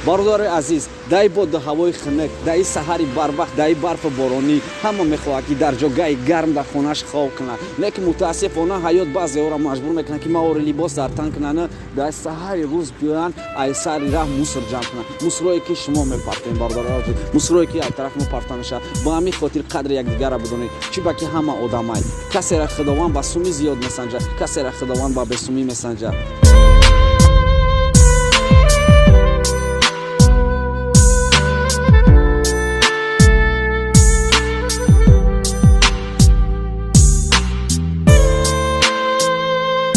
Бародари азиз, дай боду ҳавои хунук, даи саҳари барвақт, даи барфу боронӣ ҳама мехоҳад, ки дар ҷогаи гарм дар хонааш хоб кунад. Лекин мутаассифона ҳаёт баъзеҳоро маҷбур мекунад, ки маори либос дар тан кунанд, дар саҳари рӯз биёянд, ай сари раҳ мусор ҷамъ кунанд. Мусорое, ки шумо мепартоед, бародари азиз, мусорое, ки як тараф мо парта мешавад. Ба ҳамин хотир қадри якдигарро бидонед. Чӣ ба ки ҳама одамай. Касеро Худованд ба сумӣ зиёд месанҷад, касеро Худованд ба бесумӣ месанҷад.